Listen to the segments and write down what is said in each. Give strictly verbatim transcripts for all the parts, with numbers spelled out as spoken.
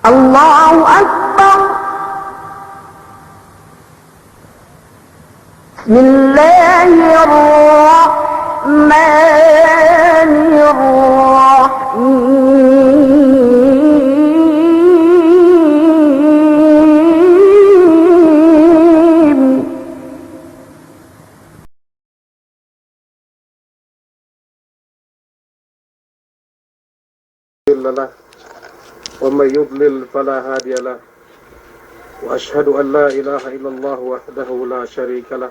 الله أكبر. بسم الله الرحمن الرحيم. مضل له، ومن يضلل فلا هادي له، وأشهد أن لا إله إلا الله وحده لا شريك له،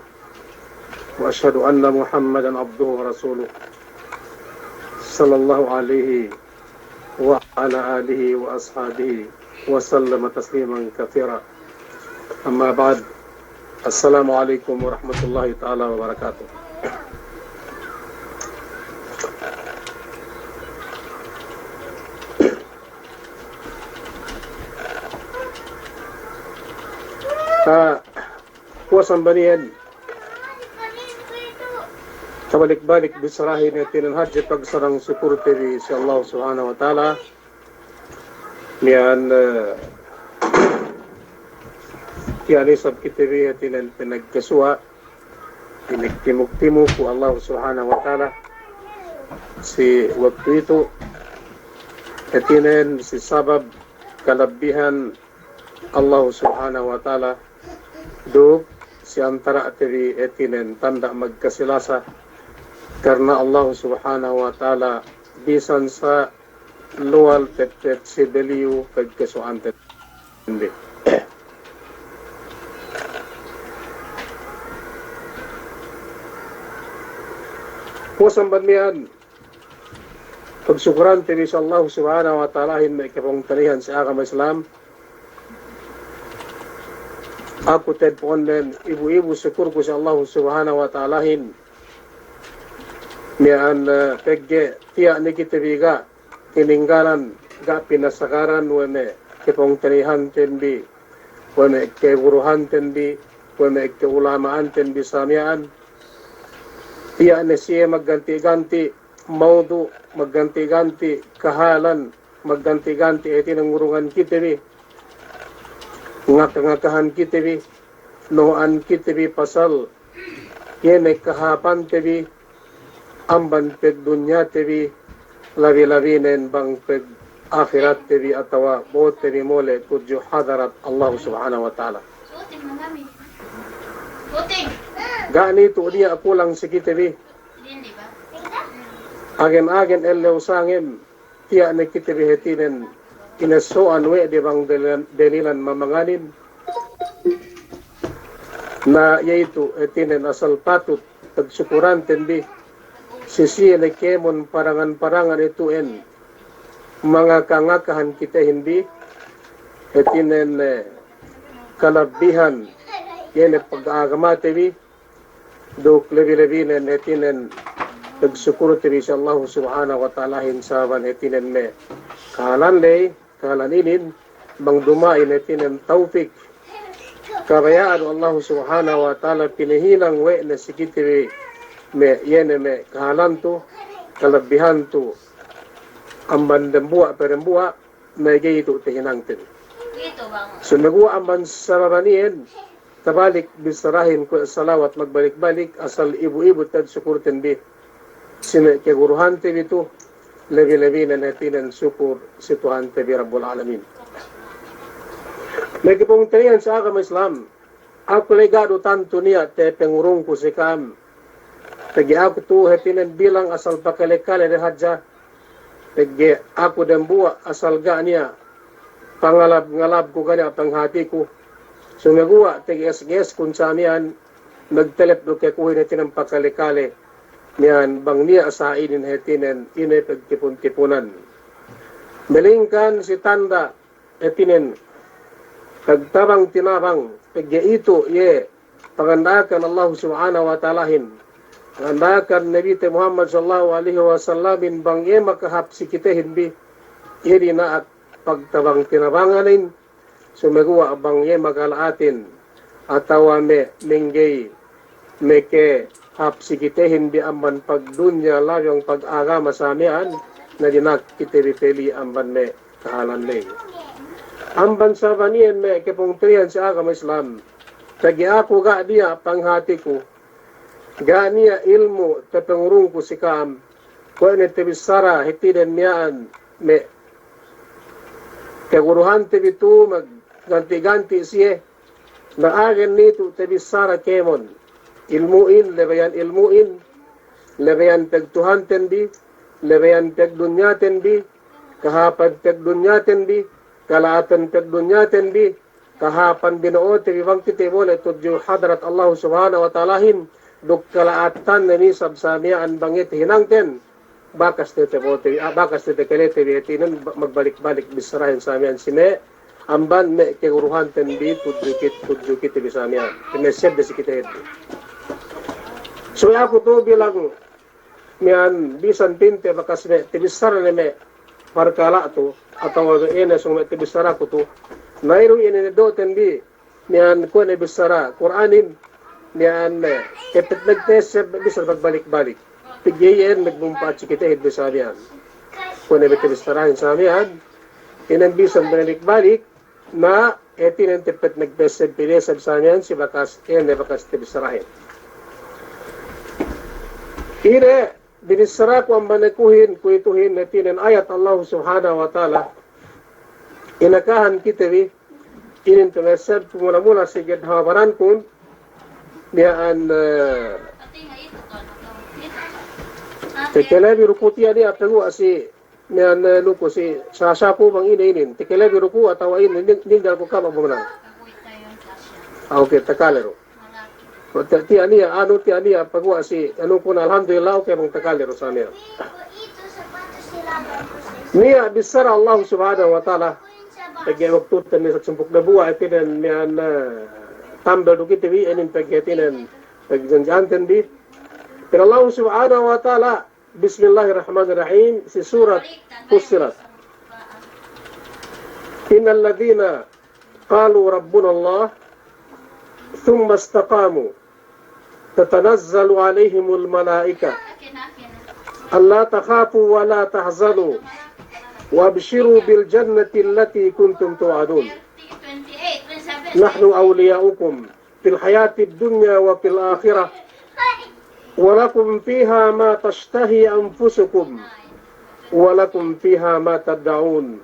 وأشهد أن محمدا عبده ورسوله، صلى الله عليه وعلى آله وأصحابه وسلم تسليما كثيرا. أما بعد، السلام عليكم ورحمة الله تعالى وبركاته. Ah, puwas amban iyan, tabalik-balik bissarahin hātinen hadje pagsarang-sukulte bi si Allah Subhanahu wa Ta'ala. Miya'an, eh, tiya' ne isab kite bi hātinen pinagkasuwa', pinagtimuk-timuk we' Allah Subhanahu wa Ta'ala si waktu itu, hātinen si sabab kalabbihan Allah Subhanahu wa Ta'ala, duk si antara'te bi hātinen tanda' magkasi-lasa, karna Allah Subhanahu wa Ta'ala bisan sa' luwal tettet si beliyu pagkasuwa'ante bi. Puwas amban miya'an, pagsukurante bi si Allah Subhanahu wa Ta'alahin me' kapungtina'ihan si agama Islam. Aku te'ed po'onnen ibu-ibu sukurku si Allah Subhanahu wa Ta'alahin. Miya'an, eh, pegge' tiya' ne kite bi ga' tininggalan, ga' pinasagaran we' me' kapungtina'ihanten bi, we' me' kaguruhanten bi, we' me' kaulama'anten bi sa miya'an. Tiya' ne siye magganti-ganti mawdu', magganti-ganti kahalan, magganti-ganti hātinen ngurungan kite bi, ngaka-ngakahan kite bi, noho'an kite bi pasal iye ne kahāpante bi amban pagdunyate bi, labi-labinen bang pagahiratte bi atawa bo'ote bi mole' tudju hadarat Allah Subhanahu wa Ta'ala. Ga' ne itu niya' kulang si kite bi. Agen-agen ellew sangem, tiya' ne kite bi hātinen inesso'an we' de bang dalilan, dalilan mamanganin. Na iye itu hātinen asal patut pagsukuranten bi si siye ne kēmon parangan-parangan itu'en mangaka-ngakahan kitehin bi, hātinen, eh, kalabbihan iye ne pagagamate bi, duk labi-labinen hātinen pagsukurte bi si Allah Subhanahu wa Ta'alahin sabab hātinen me' kahalan ley, kahalan inin, bang duma'in hātinen tawpik, kabaya'an Allah Subhanahu wa Ta'ala pinahinang we' ne si kite bi me' iye ne me' kahalan tu, kalabbihan tu, amban dambuwa' pe dambuwa', na ga'i itu tahinangten. Sumeguwa' amban sababan iyan, tabalik bissarahin kuwe' salawat magbalik-balik, asal ibu-ibu te'ed sukurten bi si me' kaguruhante bi tu, labi-labinen hātinen sukur si Tuhante bi Rabbul Alamin. Me' kapungtina'ihan si agama Islam, aku ley ga' du tantu niya' te pangurungku si ka'am. Pegge' aku tu hātinen bilang asal pakale-kale de hadja. Pegge' aku dambuwa' asal ga' niya' pangalab-ngalabku, ga' niya' panghātiku. Sumeguwa' tage'es-ge'eskun sa miya'an, magtalep du kekuhin hātinen pakale-kale miya'an bang niya' sa inin hātinen ine pagtipun-tipunan. Melingkan si tanda' hātinen pagtabang-tinabang, pegge' itu iye panganda'akan Allah Subhanahu wa Ta'alahin, panganda'akan Nabite Muhammad sallallahu alaihi wasallamin bang iye makahāp si kitehin bi, iye dina'ak pagtabang-tinabanganin, sumeguwa' bang iye makala'atin, atawa me' mengge makahāp si kitehin bi amban pagdunya labi bang pagagama sa miya'an, na dina'ak kite bi peli amban me' kahalan ley. Amban sabab iyan me' kapungtina'ihan si agama Islam. Pegge' aku ga' niya' panghatiku, ga' niya' ilmu' tapangurungku si ka'am, kuwe' ne tabissara hātinen miya'an me' kaguruhante bi tu magganti'-ganti' siye, na agen nitu' tabissara kēmon. Ilmu'in, labeyan ilmu'in, labeyan pagtuhanten bi, labeyan pagdunyaten bi, kahāpan pagdunyaten bi, kala'atan pagdunyaten bi, kahāpan bino'ote bi bang kite bole' tudju hadarat Allahu Subhanahu wa Ta'alahin, duk kala'atan ne isab sa miya'an bang iye tahinangten. Bakas te tabo'ote bi, ah, bakas te takalete bi, hātinen ba-, magbalik-balik bissarahin sa miya'an si me', amban me' kaguruhanten bi tudju kit-, tudju kite bi sa miya'an. Pamessebde si kitehin bi. So, aku tu bilang miya'an bisan pinte bakas me' tabissara ne me' parkala' tu, atawa ine sōng me' tabissaraku tu. Na iru ine ne do'ten bi, miya'an kuwe' ne bissara Kur'anin, miya'an, eh, tepet magteseb, bissara magbalik-balik. Pegge' iyan magmumpa'at si kitehin bi sa miya'an. Kuwe' ne me' tabissarahin sa miya'an, ine bisan balik-balik, na hātinen tepet magteseb, pileseb sa miya'an si bakas, ine bakas tabissarahin. Ine binissaraku amban akuhin, kuwe'ituhin, hātinen ayat Allahu Subhanahu wa Ta'ala, inakahan kite bi, inin tumesseb ku mula-mula si ged hawabarankun, miya'an, eh, takelebi du ku tiya' niya' paguwa' si, miya'an, eh, nuku si sasaku bang ine inin. Takelebi du ku atawa inin, ning-, ninggal ku kama' bumanan. Ah, oke, takale du. Ti-, tiya' niya', anu, tiya' niya' paguwa' si, anu kun, alhamdulillah, oke, bang takale du sa niya'. Niya' bissara Allahu Subhanahu wa Ta'ala, pegge' waktuten ne sa' sumpuk dabuwa', hātinen miya'an, eh, tambel du kite bi, inin pegge' hātinen, pegge' janji'anten bi. Pa'in Allahu Subhanahu wa Ta'ala, Bismillahirrahmanirrahim, si surat Fussilat. إن الذين قالوا ربنا الله ثم استقاموا تتنزل عليهم الملائكة ألا تخافوا ولا تحزنوا وأبشروا بالجنة التي كنتم توعدون نحن أولياؤكم في الحياة الدنيا وفي الآخرة ولكم فيها ما تشتهي أنفسكم ولكم فيها ما تدعون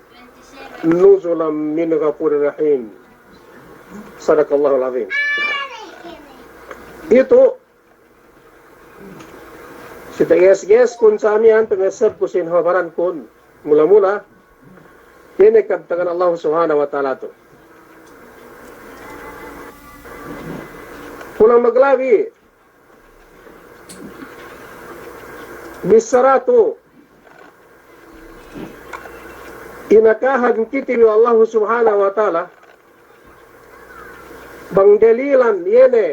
نزلا من غفور رحيم. صدق الله العظيم. Itu, si tages-geskun sa miya'an, pamessebku sin hawabarankun, mula-mula, ine kabtangan Allahu Subhanahu wa Ta'ala tu. Kulang maglabi, bissara tu, inakahan kite bi we' Allahu Subhanahu wa Ta'ala, bang dalilan iye ne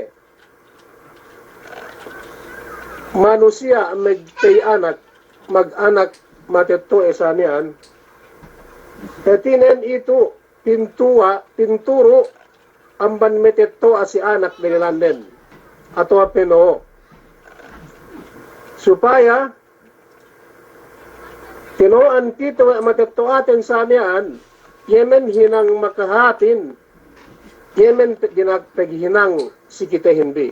manusiya' magtey anak, mag-anak matetto'a sa miya'an. Hātinen itu pintuwa, pinturu' amban matetto'a si anak dalilannen. Atawa peno'o. Supaya tino'an kite we' matetto'aten sa miya'an, iye men hinang makahāpin, iye men pe-, dina'ak paghinang si kitehin bi.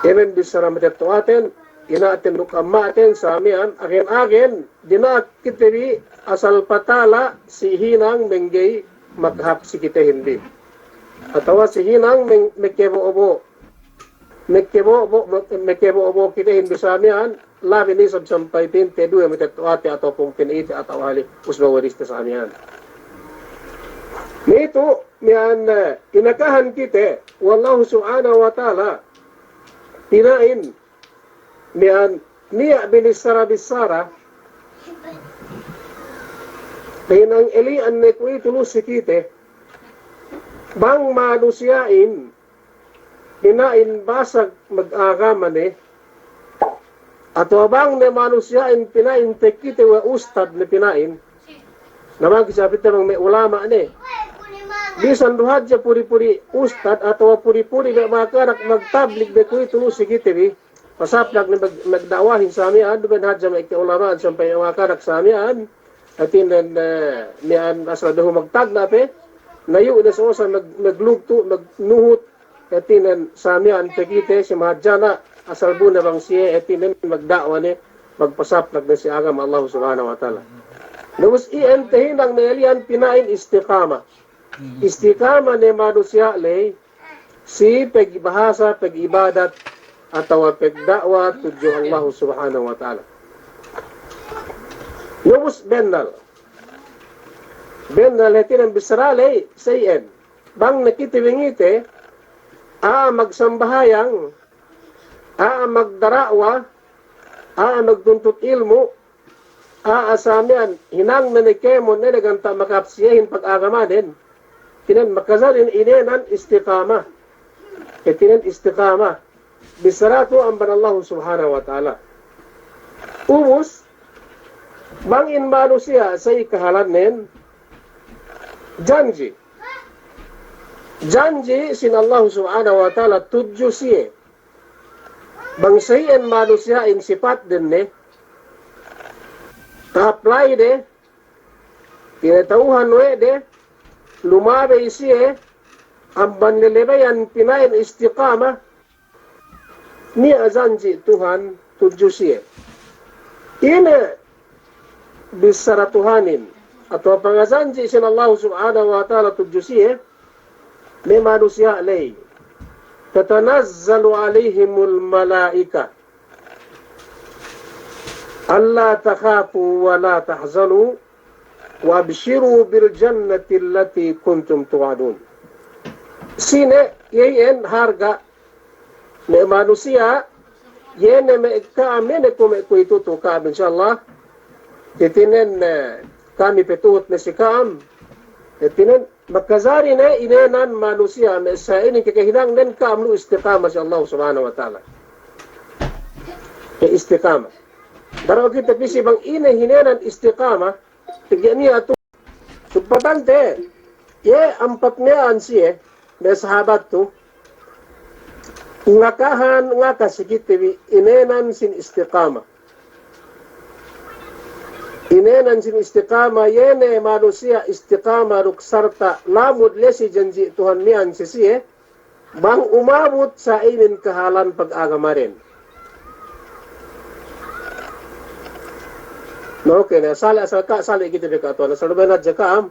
Iye men bissara matetto'aten, ina'ten duk amma'ten sa miya'an, agen-agen, dina'ak kite bi asal patala si hinang mengga'i makahāp si kitehin bi. Atawa si hinang meng-, mekebo'obo. Mekebo'obo, mekebo'obo kitehin bi sa miya'an, labi ne isab sampay pinte duwe matetto'ate atawa pungtina'ite atawa ahli usba wariste sa miya'an. Nitu' miya'an, eh, inakahan kite we' Allahu Subhanahu wa Ta'ala, pina'in, miya'an niya' binissara-bissara, hinang eli'an ne kuwe'itu lu si kite, bang manusiya'in, pina'in basag mag-agama ne, atawa bang ne manusiya'in pina'in takite we' ustad ne pina'in. Na bang kite sa pite bang me' ulama' ne. Bisan du hadja puri-puri ustad atawa puri-puri me' makanak magtablig ne kuwe'itu lu si kite bi. Pasaplag ne mag-, magda'wahin sa miya'an, duma'in hadja me' ka'ulama'an sampay me' makanak sa miya'an. Hātinen, eh, miya'an asal behu magtagna' pe, nayu' ne sosa mag-, maglugtu', magnuhut, hātinen sa miya'an pegite si mahadjana' asal bu ne bang siye, hātinen magda'wa ne, magpasaplag ne si agama Allah Subhanahu wa Ta'ala. Na ubus iyan tahinang ne liyan pina'in istiqama. Istiqama ne manusiya' ley, si pagbahasa, pag'ibadat, atawa pagda'wa tudju Allah Subhanahu wa Ta'ala. Na ubus bennal. Bennal hātinen bissara ley, sa iyan. Bang ne kite bi ngite, a'a magsambahayang, a'a magda'wa, a'a magtuntut ilmu', a'a sa miya'an hinang ne ne kēmon ne ne ganta' makapsiyehin pag'agamaden. Hātinen makajari inēnan istiqama. Hātinen istiqama. Bissara tu amban Allah Subhanahu wa Ta'ala. Ubus, bang in manusiya' sa iye kahalannen, janji'. Janji' sin Allah Subhanahu wa Ta'ala tudju siye. Bang sa iyan manusiya'in sipatden ne, ta'aplay de, tinata'uhan we' de, lumabey siye, amban lelebeyan pina'in istiqama, niya' janji' Tuhan tudju siye. Ine bissara Tuhanin, atawa pangajanji' sin Allah Subhanahu wa Ta'ala tudju siye, me' manusiya' ley. تتنزل عليهم الملائكة ألا تخافوا ولا تحزنوا وأبشروا بالجنة التي كنتم توعدون. Sine, iye iyan harga' me' manusiya', iye ne me' ka'am, iye ne kuwe' me' kuwe'itu tu ka'am, insya Allah. Hātinen, eh, kami patuhut ne si ka'am. Hātinen, makajari ne inēnan manusiya', me' sa inin kakahinangnen ka'am lu istiqama si Allah Subhanahu wa Ta'ala. Ke istiqama. Dara kite pī si bang ine hinēnan istiqama, pegge' niya' tu Sumpatante, iye ampat miya'an siye, me' sahabat tu, ngakahan, ngaka si kite bi inēnan sin istiqama. Inēnan sin istiqama, iye ne manusiya' istiqama duk sarta' lamud ley si janji' Tuhan miya'an si siye, bang umabut sa inin kahalan pag'agamaden. Na, oke, na, sali' asal ka', sali' kite bi ka'am tuwan, asal duma'in hadja ka'am,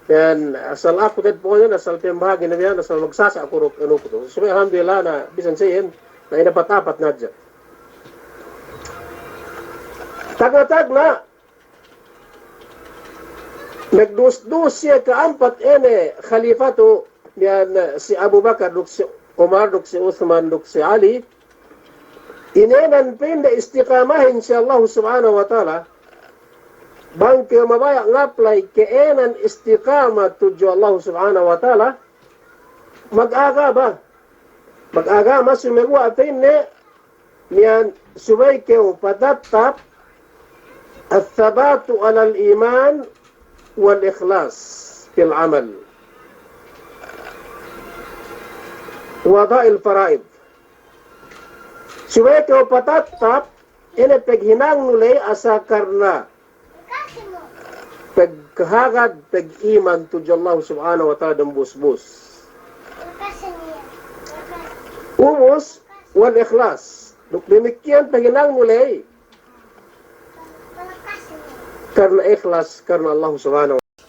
iyan asal aku te'ed pokoknen, asal pembahagi ne bi iyan, asal magsasa' aku duk, anu ku tu. Subey alhamdulillah, na, bisan sa iyan, na, inapat-apat ne hadja. Tagna'-tagna', magdus-dus siye ka'ampat ine khalifa tu, iyan si Abu Bakar duk si Umar duk si Usman duk si Ali. Inēnan pinde istiqamahin si Allah Subhanahu wa Ta'ala. Bang kew mabaya' ngaplay ka'ēnan istiqama tudju Allah Subhanahu wa Ta'ala, mag'agama. Mag'agama, sumeguwa' pinde, iyan subey kew patattap الثبات على الإيمان والإخلاص في العمل وأداء الفرائض. Subey kew patattap, ine paghinangnu ley asal karna' pagkahagad, pag'iman tudju Allah Subhanahu wa Ta'ala dem busbus. Ubus, wal ikhlas. Duk damikkiyan paghinangnu ley karna' ikhlas, karna' Allah Subhanahu wa Ta'ala.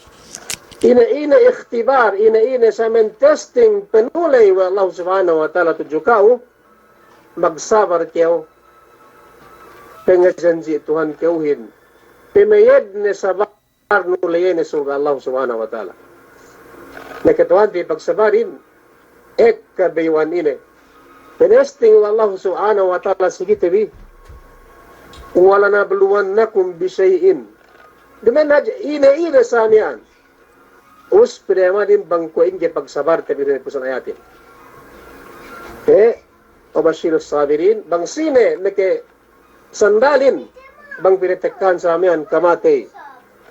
Ine-ine ikhtibar, ine-ine samen testing penuley we' Allah Subhanahu wa Ta'ala tudju ka'u, magsabar kew, pangajanji' Tuhan ka'uhin, pamayedne sabar nuley ne surga' Allah Subhanahu wa Ta'ala. Na kata'uhante pagsabarin, ekka bayu'an ine. Pinesting we' Allah Subhanahu wa Ta'ala si kite bi, ولنبلونكم بشيء. Duma'in hadja ine-ine sa miya'an. Us pinayamadin bang kuwe' ingge pagsabarte bi, dine pusan ayatin. Eh, وبشر الصابرين, bang sine meke sandalin, bang pinatekkahan sa miya'an kamatey,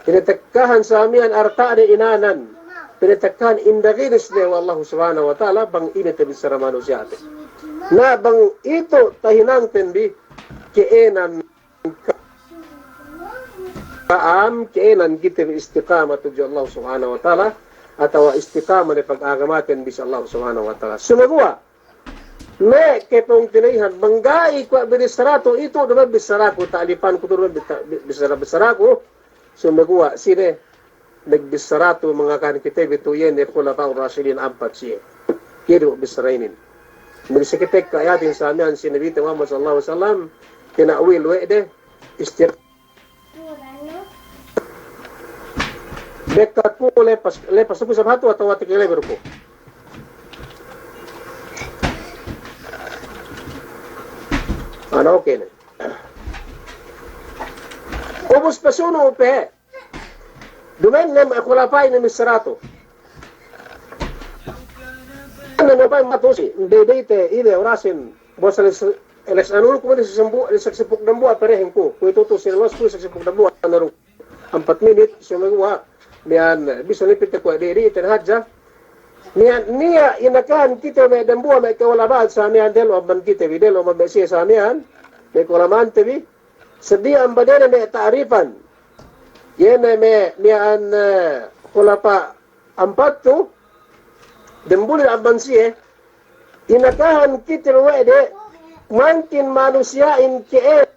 pinatekkahan sa miya'an arta'de inanan, pinatekkahan indaginis ne we' Allah Subhanahu wa Ta'ala, bang ine tabissara manusiya'te. Na bang itu tahinangten bi ka'ēnan ka-, ka'am, kēnan kite bi istiqama tudju Allah Subhanahu wa Ta'ala, atawa istiqama ne pag-agamaten bi si Allah Subhanahu wa Ta'ala. Sumeguwa', me' kapungtina'ihan, bang ga'i kuwe' binissaratu itu, duma'in bissaraku, ta'lipanku tu duma'in bita-, bi-, bissara-, bissaraku, sumeguwa' sine, magbissaratu mangakahan kite bi tu iye ne Khulafa'ur Rashidin ampat siye. Iye du bissara inin. Magsikite ka'ayatin sa miya'an si Nabite Muhammad sallallahu alaihi wasallam, tina'wil we' de, istir- Bekkat ku lepas, lepas ku sabhatu atawa tikilebir ku. Ana oke ne. Ubus pasunu' pe. Duma'in ne me' khulafa' inin bissaratu. Ine me' pa'in matusi, de, de te, ine orasin, bos les, les anul ku mani sisempū', les sempū' dambuwa' perehen ku. Kuwe'itu tu si los ku sempū' dambuwa' anarung. Ampat minit, sumeguwa', miya'an, bisan lipit te kuwe' de, de, iten hadja. Miya'an, niya' inakahan kite me' dambuwa' me' ka'ulama'an sa miya'an delo' amban kite bi, delo' amban me' siye sa miya'an, me' ka'ulama'ante bi. Seddili amban dene me' ta'rifan. Iye ne me', miya'an, eh, khulafa' ampat tu, dembuli amban siye, inakahan kite bi we' de, mangkin manusiya'in ke'e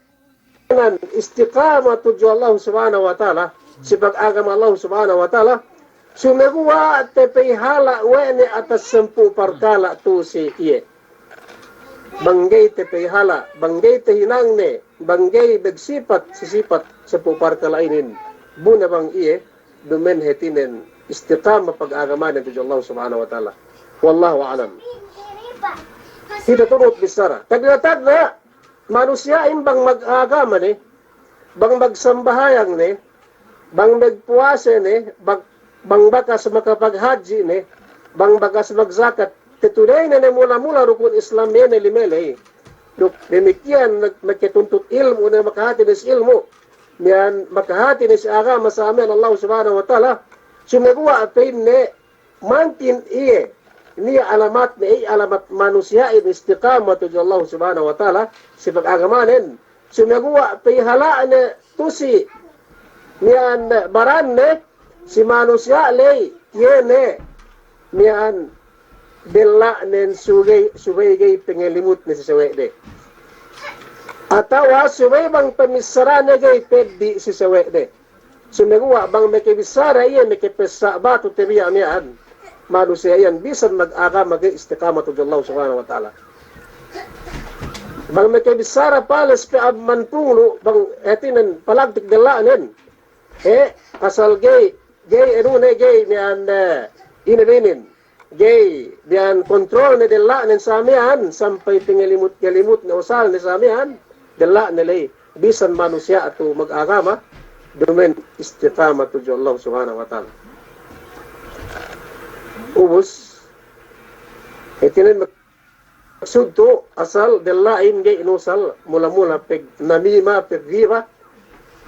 nan istiqama tudju Allah Subhanahu wa Ta'ala, si pag-agama Allah Subhanahu wa Ta'ala, sumeguwa' tapa'ihala' we' ne atas sempū' parkala' tu'u si iye. Bang ga'i tapa'ihala', bang ga'i tahinangne, bang ga'i magsipat si sipat sempū' parkala' inin, bu ne bang iye, duma'in hātinen istiqama pag-agamanen tudju Allah Subhanahu wa Ta'ala. Wallahu a'lam. Kite tu'u bissara. Tagna'-tagna', manusiya'in bang mag-agama ne, bang magsambahayang ne, bang magpuwase ne, bang, bang bakas makapaghadji' ne, bang bakas magjakat, tatuney ne ne mula-mula rukun Islam iye ne lime ley. Duk damikkiyan mag-, makatuntut ilmu' ne, makahāti ne si ilmu', miya'an makahāti ne si agama sa miya'an Allah Subhanahu wa Ta'ala, sumeguwa' pa'inne, mangkin iye, niya' alamatne, iye alamat manusiya'in istiqama tudju Allah Subhanahu wa Ta'ala, si pag-agamanen, sumeguwa' pa'ihala'ne tu'u si miya'an baranne, si manusiya' ley, iye ne, miya'an della'nen subey, subey ga'i pangalimutne si sawe'de. Atawa subey bang pamissarane ga'i peddi' si sawe'de. Sumeguwa' bang makabissara iye makapessa' batu tabiya' miya'an. Manusiya' iyan bisan mag-agama ga'i istiqama tudju Allah Subhanahu wa Ta'ala. Bang makabissara pales pe amban punglu', bang hātinen palagtik della'nen. Eh, asal ga'i, ga'i anu ne ga'i miya'an, eh, ine binin. Ga'i, miya'an kontrolne della'nen sa miya'an, sampay pangalimut-ngalimutne usalne sa miya'an, della'ne ley, bisan manusiya' tu mag-agama, duma'in istiqama tudju Allah Subhanahu wa Ta'ala. Ubus, hātinen maksud tu asal della'in ga'i inusal, mula-mula pagnamima, paggiba,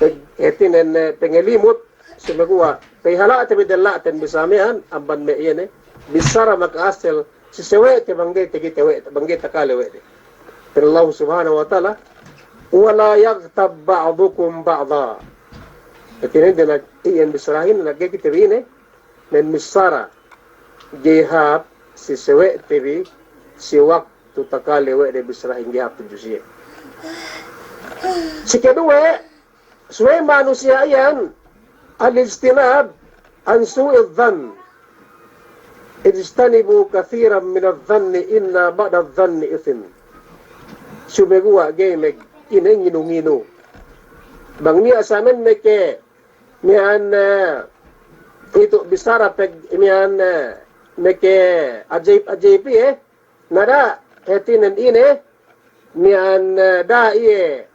pag-, hātinen, eh, pangalimut, sumeguwa', pa'ihala'te bi della'ten bi sa miya'an, amban me' iye ne, bissara maka'asel, si sawe'te bang ga'i takite we', bang ga'i takale we' de. Pa'in Allah Subhanahu wa Ta'ala, "Wa la yaghtab ba'dukum ba'da." Hātinen dine iyan bissarahin, na ga'i kite bi ine, memmissara, ga'i hāp, si sawe'te bi, si waktu takale we' de bissarahin ga'i hāp tudju siye. Si kaduwe, subey manusiya' iyan, al-ijtinab an su'idh dhann. Ijtanibu kathiran minadh dhanni inna ba'dadh dhanni ithm. Sumeguwa' ga'i mag-, ine nginu-nginu. Bang niya' sa miya'an meke, miya'an, eh, itu bissara pag-, miya'an, eh, meke ajaib-ajaib iye, Na da'a, hātinen ine, miya'an, eh, da'a iye,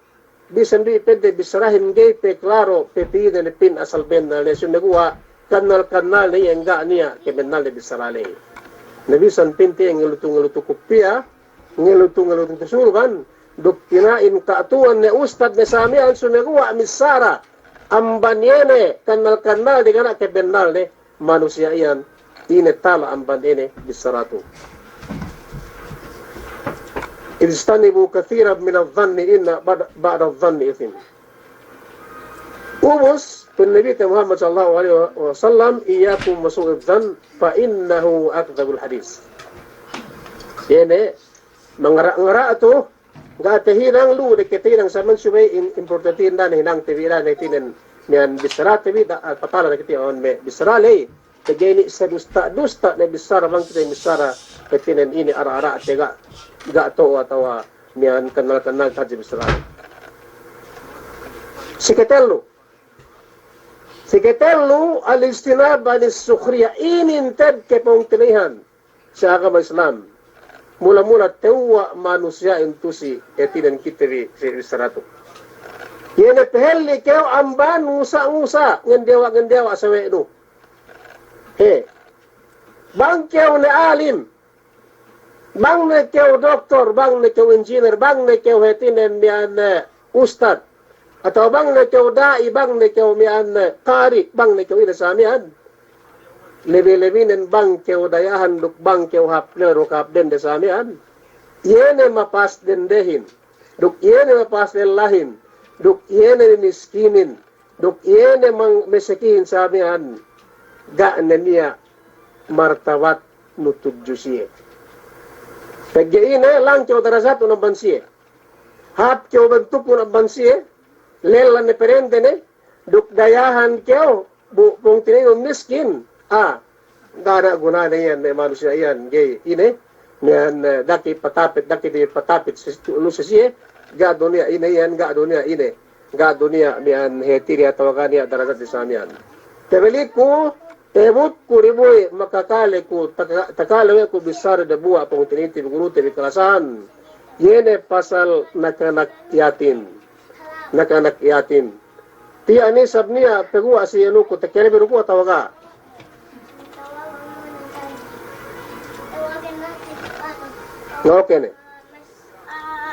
bisan du pedde' bissarahin ga'i pe klaro, pe pī ne pin asal bennal ne, sumeguwa' kannal-kannal ne iye ga' niya' ke bennal ne bissara ley. Na bisan pinte ngalutu-ngalutu kupiya, ngalutu-ngalutu tusurban, duk pina'in ka'atuwan ne ustad ne sa miya'an sumeguwa' missara, amban iye ne, kannal-kannal ne ga' niya' ke bennal ne, manusiya' iyan, ine tala amban ine bissara tu. Ijtanibu kathiran minadh dhanni inna ba'da, ba'dadh dhanni ithm. Ubus, pa'in Nabi te Muhammad sallallahu alaihi wasallam, "Iyyakum wa su'udh dhann, fa innahu akdhabul hadith." Iye ne, mangara'-ngara' tu, ga' tahinang lu, de ke tahinang saman subey in, importante hinang te bi, hinang te bi, miya'an bissarate bi, da, patala ne kite awan me' bissara ley. Pegge' inin sadusta'-dusta' ne bissara bang kite bissara, hātinen ine ara'-ara' te ga', ga' to'o atawa miya'an kannal-kannal hadja bissara. Siketellu. Siketellu, al-ijtinab anis sukhriya. Inin te'ed kepungtina'ihan si agama Islam. Mula-mula tewwa' manusiya'in tu'u si, hātinen kite bi, si bissara tu. Iye ne pahalli' kew amban ngusa'-ngusa', ngendewa'-ngendewa' sawe'nu. He. Bang kew ne alim, bang ne kew doktor, bang ne kew engineer, bang ne kew hātinen miya'an, eh, ustad, atawa bang ne kew da'i, bang ne kew miya'an, eh, kari, bang ne kew ine sa miya'an. Lebi-lebinen bang kew dayahan duk bang kew hāp lella duk hāp dende sa miya'an. Iye ne mapas dendehin, duk iye ne mapas lellahin, duk iye ne miskinin, duk iye ne mang mesekihin sa miya'an, ga' ne niya' martabatnu tudju siye. Pegge' ine, lang kew darajatnun amban siye. Hāp kew bentuknun amban siye, lella ne pe dende ne, duk dayahan kew, bu pungtina'ihnun miskin, a, ga' ne gunane iyan, me' manusiya' iyan, ga'i ine, miya'an, eh, da'a ke patapit, da'a ke di patapit si, lu si siye, ga' du niya' ine iyan, ga' du niya' ine, ga' du niya' miya'an hātinen atawa ga' niya' darajatne sa miya'an. Tabalikku, ta'abutku dibuhi' makakale ku, taka-, takale we' ku bissara dambuwa' pungtina'ite bi gurute bi kalasahan. Iye ne pasal nakanak yatim. Nakanak yatim. Tiya' ne isab niya' paguwa' si anuku, takale bi du ku atawa ga'? Oke ne.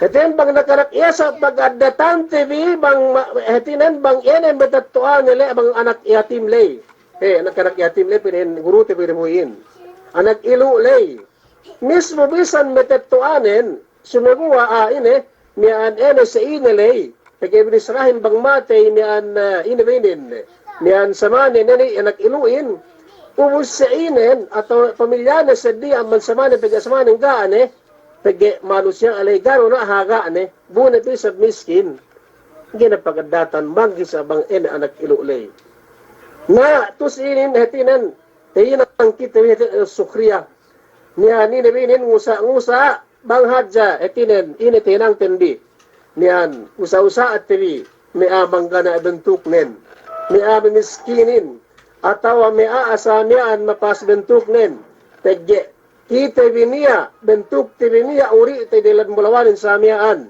Hātinen bang nakanak yatim, bang addatante bi, bang ma-, hātinen bang ine matetto'ane ley, bang anak yatim ley. He, nakanak yatim ley, pa'in gurute bi dibuhi'in. Anak ilu' ley. Mismu bisan matetto'anen, sumeguwa', a, ine, miya'an ine si ine ley, pegge' binissarahin bang matey miya'an, eh, ine be inin, miya'an samanen ine, anak ilu'in, ubus si inen, atawa pamilyane seddi amban samanen, pegge' samanen ga' ne, pegge' manusiya' ley ga' du niya' haga' ne, bu ne pe isab miskin. Ga'i ne pagaddatan, bang isab bang ine anak ilu' ley. Na, tu'u si inin hātinen, tahinang kite bi hātinen sukhriya. Miya'an ine bi inin ngusa'-ngusa', bang hadja, hātinen, ine tahinangten bi. Miya'an usa'-usa'te bi, me' a'a bang ga' niya' bentuknen. Me' a'a mimiskinin, atawa me' a'a sa miya'an mapas bentuknen. Pegge' kite bi niya', bentukte bi niya', uri'te bi lad mulawanin sa miya'an.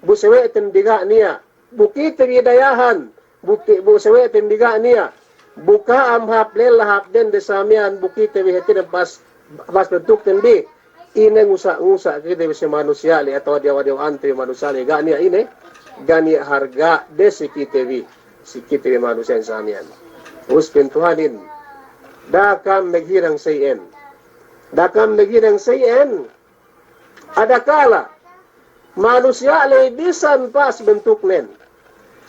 Bu sawe'ten bi ga' niya'. Bu kite bi dayahan, bu ki-, bu sawe'ten bi ga' niya', bu ka'am hāp lella hāp dende sa miya'an, bu kite bi hātinen pas, pas bentukten bi, ine ngusa'-ngusa' kite bi si manusiya' ley atawa diyawa'-diyawa'ante bi manusiya' ley, ga' niya' ine, ga' niya' harga'de si kite bi, si kite bi manusiya'in sa miya'an. Ubus pa'in Tuhanin, da'a kam maghinang sa iyan. Da'a kam maghinang sa iyan, adakala manusiya' ley bisan pas bentuknen,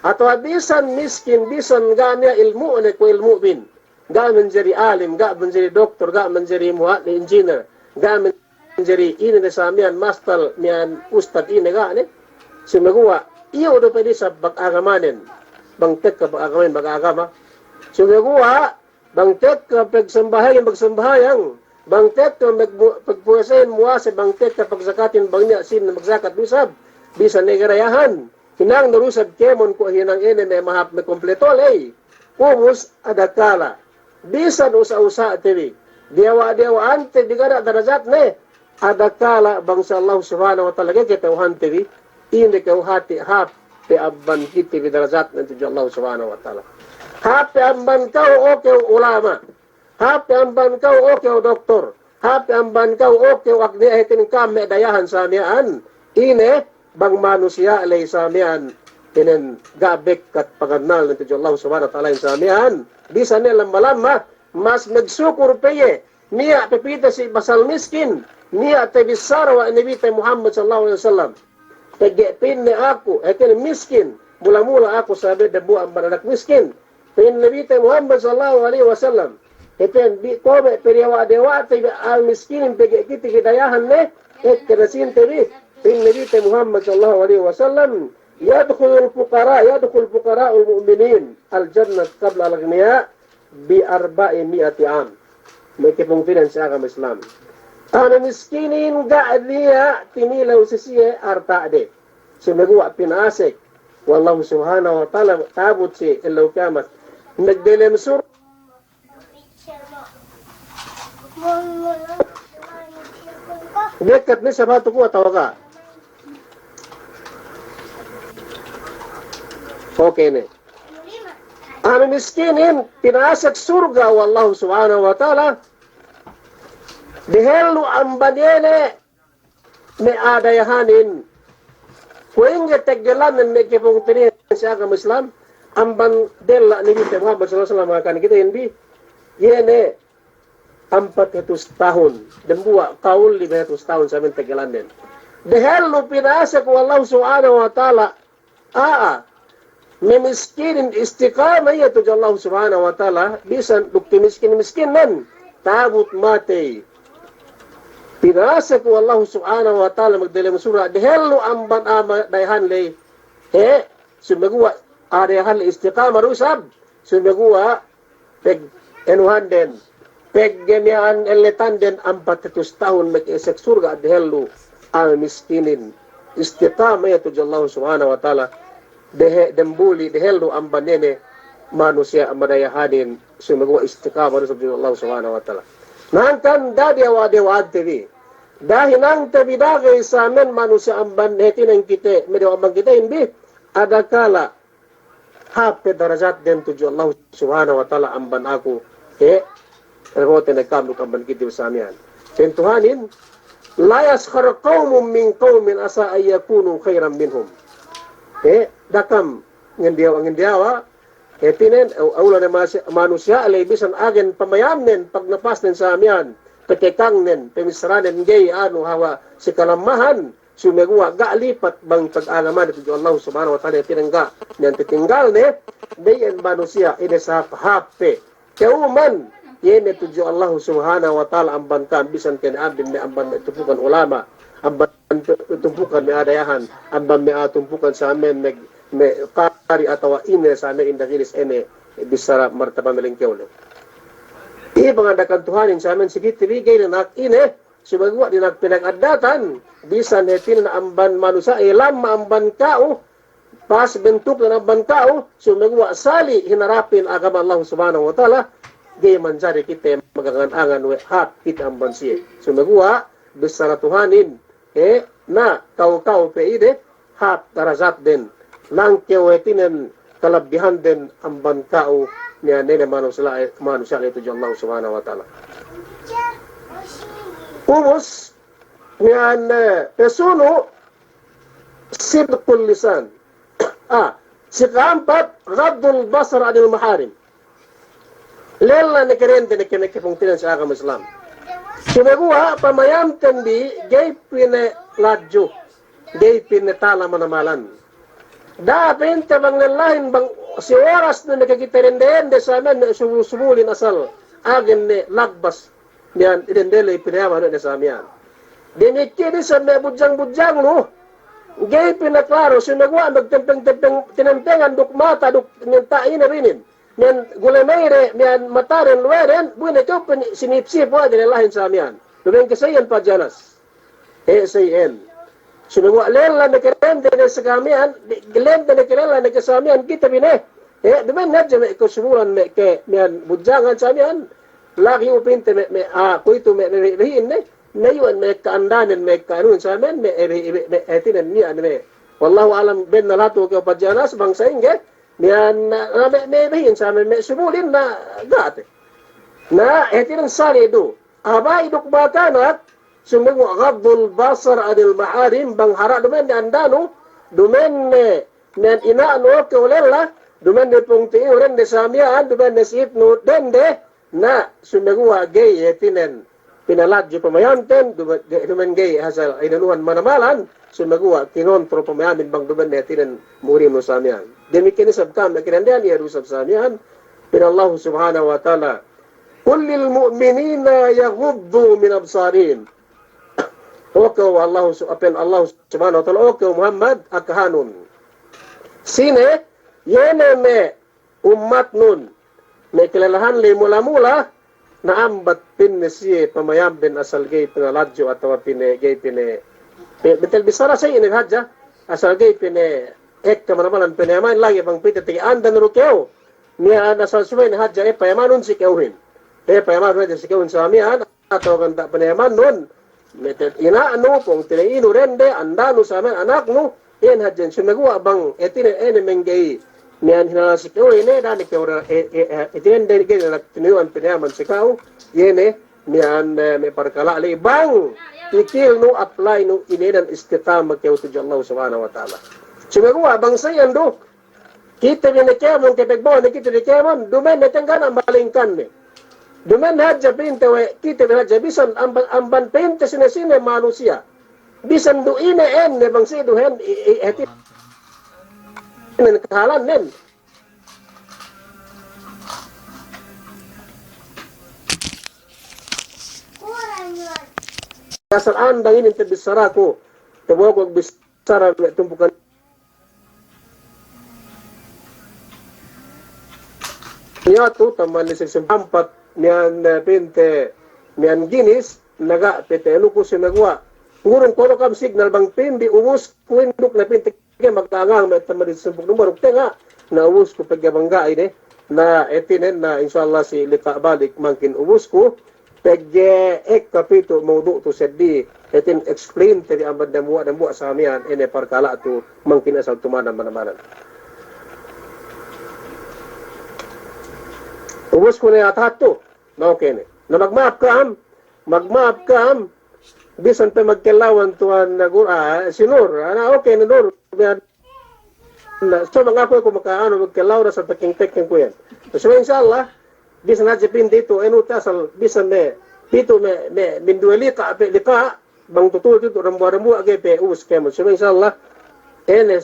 atawa bisan miskin, bisan ga' niya' ilmu'ne kuwe' ilmu'bin, ga' manjari alim, ga' manjari doktor, ga' manjari mu'allim, engineer, ga' manjari ine ne sa miya'an, mastal miya'an, ustad ine, ga' ne. Sumeguwa' iyu' du pe isab pagagamanen, bang tekka pagagamanen, pagagama. Sumeguwa' bang tekka pagsambahayangin, pagsambahayang. Bang tekka mag-, pagpuwasahin, muwasa. Bang tekka pagzakatin, bang niya' sīn magzakat du isab. Bisan ne ga' dayahan. Hinang du isab kēmon kuwe' hinang ine me' mahāp me' kompleto ley. Ubus adakala. Bisan usa'-usa'te bi. Diyawa'-diyawa'ante bi ga' niya' darajatne. Adakala bang si Allah Subhanahu wa Ta'ala ga'i kata'uhante bi, ine kew hāti hāp pe amban kite bi darajatnen tudju Allah Subhanahu wa Ta'ala. Hāp pe amban kew, o kew ulama'. Hāp pe amban kew, o kew doktor. Hāp pe amban kew, o kew agniya', hātinen ka'am me' dayahan sa miya'an. Ine, bang manusiya' ley sa miya'an, inen ga' bekkat pagannalnen tudju Allah Subhanahu wa Ta'ala in sa miya'an. Bisan ne lamma-lamma, mas magsukur pe iye, niya' papīte si pasal miskin, niya' tabissara we' Nabite Muhammad sallallahu alaihi wasallam. Pegge' pa'inne aku, hātinen miskin, mula-mula aku sabab dambuwa' amban anak miskin. Pa'in Nabite Muhammad sallallahu alaihi wasallam. Hātinen bi ko' me' pediyawa'-diyawa'te bi al-miskinin pegge' kite kedayahan ne, ekka ne sīnte bi. Pa'in Nabite Muhammad sallallahu alaihi wasallam, "Yadkhulul fuqara, yadkhul fuqara'ul mu'minin al-jannah qabla al-aghniya bi arba'i mi'ati am." Me' kapungtina'ihan si agama Islam. A'a miskinin ga' niya' tinilew si siye alta'de. Sumeguwa' pinasek we' Allahu Subhanahu wa Ta'ala ta'abut si ellew kiyamat. Magdelem sur-, Bekkat ne sabatu kuwe' atawa ga'? Okey ne. A'a miskinin pinasek surga' we' Allahu Subhanahu wa Ta'ala. Dehellu amban iye ne me' a'a dayahanin. Kuwe' ingge teggelannen me' kapungtina'ihan si agama Islam, amban della' Nabite Muhammad sallallahu alaihi wasallam, kan kite inin bi, iye ne ampat hatus tahun, dambuwa' kawul lime hatus tahun samen teggelannen. Dehellu pinasek we' Allahu Subhanahu wa Ta'ala, a'a, me' miskinin istiqama iye tudju Allah Subhanahu wa Ta'ala, bisan duk miskin-miskinan, ta'abut matey. Pinasek we' Allah Subhanahu wa Ta'ala magdelem surga', dehellu amban a'a dayahan ley. He, sumeguwa' a'a dayahan ley istiqama du isab, sumeguwa' pegge' anuhanden, pegge' miya'an elletanden ampat hatus tahun maka'esek surga' dehellu a'a miskinin. Istiqama iye tudju Allah Subhanahu wa Ta'ala. Dehe-, dambuli dehellu amban iye ne manusiya' madayahanin, sumeguwa' istiqama du tudju Allah Subhanahu wa Ta'ala. Na hangkan da'a diyawa'-diyawa'ante bi. Da'a hinangte bi da'a ga'i samen manusiya' amban hātinen kite, me' diyawa' amban kitehin bi. Adakala hāp pe darajatden tudju Allah Subhanahu wa Ta'ala amban aku. He, regote ne kam duk amban kite bi samiyan. Pa'in Tuhanin, "La yaskhar qawmun min qawmin asa an yakunu khayran minhum." He, da'a kam ngendiyawa', ngendiyawa'. Hātinen, aw-, awla ne masi-, manusiya' ley bisan agen pamayamnen, pagnapasnen samiyan, patekangnen, pamissaranen, ga'i anu hawal si kalammahan, sumeguwa' ga' lipat bang pag'agamanen tudju Allah Subhanahu wa Ta'ala, hātinen ga' niya' tatinggalne, me' iyan manusiya' ine sahāp-hāp pe. Ka'uman, iye ne tudju Allah Subhanahu wa Ta'ala amban kam bisan kene abin me' amban me' tumpukan ulama', amban tumpukan me' a'a dayahan, amban me' a'a tumpukan samen me', me' kari atawa ine samen indagilis ine bissara martaba melengkew ne. Iye panganda'akan Tuhanin samen si kite bi ga'i ne na'ak ine, sumeguwa' dina'ak pinag'addatan, bisan hātinen amban manusiya' iye lamma amban ka'u, pas bentuknen amban ka'u, sumeguwa' sali' hinarapin agama Allah Subhanahu wa Ta'ala, ga'i manjari kite magangan-angan we' hāp kite amban siye. Sumeguwa' bissara Tuhanin, he, na ka'u-ka'u pe ide, hāp darajatden, langkew hātinen kalabbihanden amban ka'u, niya' ne ne manusiya', manusiya' ley tudju Allah Subhanahu wa Ta'ala. Ubus, niya' ne, pasunu', sidqul lisan. Ah, si ka'ampat, ghaddul basar anil maharim. Lella ne kerende ne kene kapungtina'ihan si agama Islam. Sumeguwa' pamayamten bi ga'i pinaladju, ga'i pinatala manamalan. Da'a pinte bang lellahin bang si oras ne ne kite dende-dende samen ne subul-subulin asal agen ne lagbas. Miya'an dende ley pinayama ne sa miya'an. Damikiyan isab me' budjang-budjang lu, ga'i pinaklaro, sumeguwa' magtempeng-tempeng, tinempengan duk mata duk minta ine binin. Miya'an gule mayre, miya'an mataren luweren, bu ine kew pin sinip-sip we' de lellahin sa miya'an. Duma'in ke sa iyan pajanas. He, sa iyan. Sumeguwa' lella ne kerende ne sa miya'an, lella ne ke lella ne ke sa miya'an kite bi ne. He, duma'in hadja me' ke subulan me' ke miya'an budjangan sa miya'an. Lagi' u pinte me', me', ah, kuwe'itu me', me', me', behi'in ne, me' iyu'an me' ka'andanen me' ka'anun sa miya'an me', eh, behi-, me', me', hātinen miya'an me'. Wallahu a'lam bennal hatu kew pajanas bang sa'ingge, miya'an, ah, me', me', behi'in sa miya'an me' subulin na ga' te. Na, hātinen sali' du. A'a ba'i duk batanak, sumeguwa' ghaddul basar anil maharim, bang hara' duma'in ne andanu, duma'in ne miya'an ina'nu kew lella, duma'in ne pungti'inu dende sa miya'an, duma'in ne sipnu dende, na sumeguwa' ga'i hātinen pinaladju pamayamten, duma-, duma'in ga'i hasal inanuhan manamalan, sumeguwa' kinontrol pamayamin bang duma'in ne hātinen murimnu sa miya'an. Damikiyan isab kam ne kinandehan iye du isab sa miya'an, Pa'in Allah Subhanahu wa Ta'ala, "Qul lil mu'minina yaghuddu min absarihim." O kew Allah su-, pa'in Allah Subhanahu wa Ta'ala, o kew Muhammad, akahanun. Sine, iye ne me' ummatnun, me' kalalahan ley mula-mula, na ambat pa'inne siye pamayamden asal ga'i pinaladju atawa pa'inne ga'i pa'inne, pe-, bentel bissara sa inin hadja, asal ga'i pa'inne ekka manamal pa'inne aman lagi' bang pa'inte tege andan du kew. Miya'an asal subey ne hadja, e, payamanun si kewhin. E, payamanun hadja si kewhin sa miya'an, atawa kan ta' payamanun. Mete ina'nu, pungtina'inu dende, andanu sa miya'an anaknu, iyan hadja sumeguwa' bang, e, tine, e, ne mengge'i. Miya'an hinala si kewhin, e, dane kew da, e, e, e, tine, dende, dende, tinuyu'an payaman si ka'u, iye ne, miya'an, e, me' parkala' ley bang, pikilnu, applynu, ine dan istiqama kew tudju Allah Subhanahu wa Ta'ala. Sumeguwa' bang sa iyan du, kite bi ne kēmon, ke pegbo'o ne kite bi kēmon, duma'in ne tengga na malingkan ne. Duma'in hadja pa'inte we', kite bi hadja bisan amban, amban pa'inte sine-sine manusiya'. Bisan du ine ēnne bang si du hen, i, i, hāti nen kahālannen. Asal andang inin te bissaraku, te bo'oku bissara me' tumpukan Iyatu, taman ni sik sempat, miya'an, e, pa'inte, miya'an ginis, naga' pete eluku sumeguwa'. Ngurung kono kam signal bang pindi ubus, kuinduk na pinte ke magtangang me' taman ni sempuk numbaruk tenga', na ubusku pegge' bang ga'i ne, na hātinen, na insya Allah si lika' balik mangkin ubusku, pegge' ekka pitu' mawdu' tu seddili, hātin explain te bi amban dambuwa'-dambuwa' sa miya'an ine parkala' tu mangkin asal tumanan manamal. Ubusku ne atahat tu, na oke ne. Na magma'ap ka'am, magma'ap ka'am, bisan pe magkellawan tuwan na gur-, ah, si Nur, ah, na oke ne Nur, biya' Na, so bang aku, aku maka anu, magkellaw da sa tekeng-tekeng ku iyan. So, insya Allah, bisan hadja pindi tu, enu te asal, bisan me', pitu' me', me', minduwe lika', pe lika', bang tutul tu, dambuwa'-dambuwa' ga'i pe, ubus kēmon. So, insya Allah, ēne,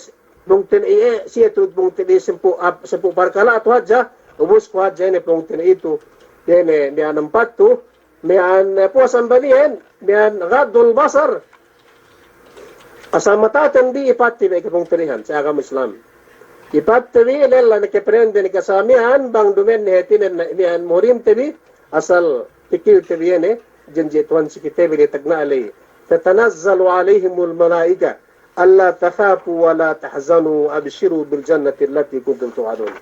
bungtin iye, siye tu, bungtin iye, sempu', ap-, sempu' parkala' tu hadja, ubusku hadja, ēne, bungtin iye tu, ēne, miya'an ampat tu, Miya'an, eh, puwas amban iyan, miya'an ghaddul basar. Asal mataten bi ipatte bi, kapungtina'ihan si agama Islam. Ipatte bi, lella ne keprende ne ka sa miya'an, bang duma'in ne hātinen miya'an muhrimte bi, asal pikilte bi iye ne, janji' Tuhan si kite bi ne tagna' ley. Tatanazzalu alayhimul malaika, alla takhafu wa la tahzanu, abshiru bil jannati allati kuntum tu'adun.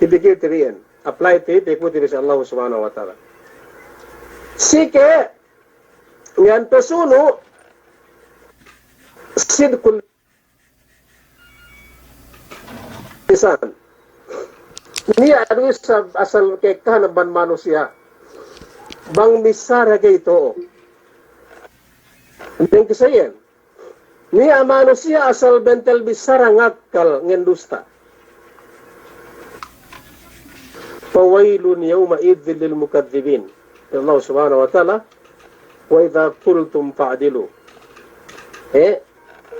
Ipikilte bi iyan. Apply te, te kuwe' te bi si Allah Subhanahu wa Ta'ala. Sike, miya'an pasunu', sidqul lisan. Niya' du isab asal kekahan amban manusiya'. Bang missara ga'i to'o. Deng kisayen. Niya' manusiya' asal bentel bissara ngakkal ngendusta. Fawailun yawma'idhin lil mukadhdhibin. Allah Subhanahu wa Ta'ala, wa idha qultum fa'dilu. Eh,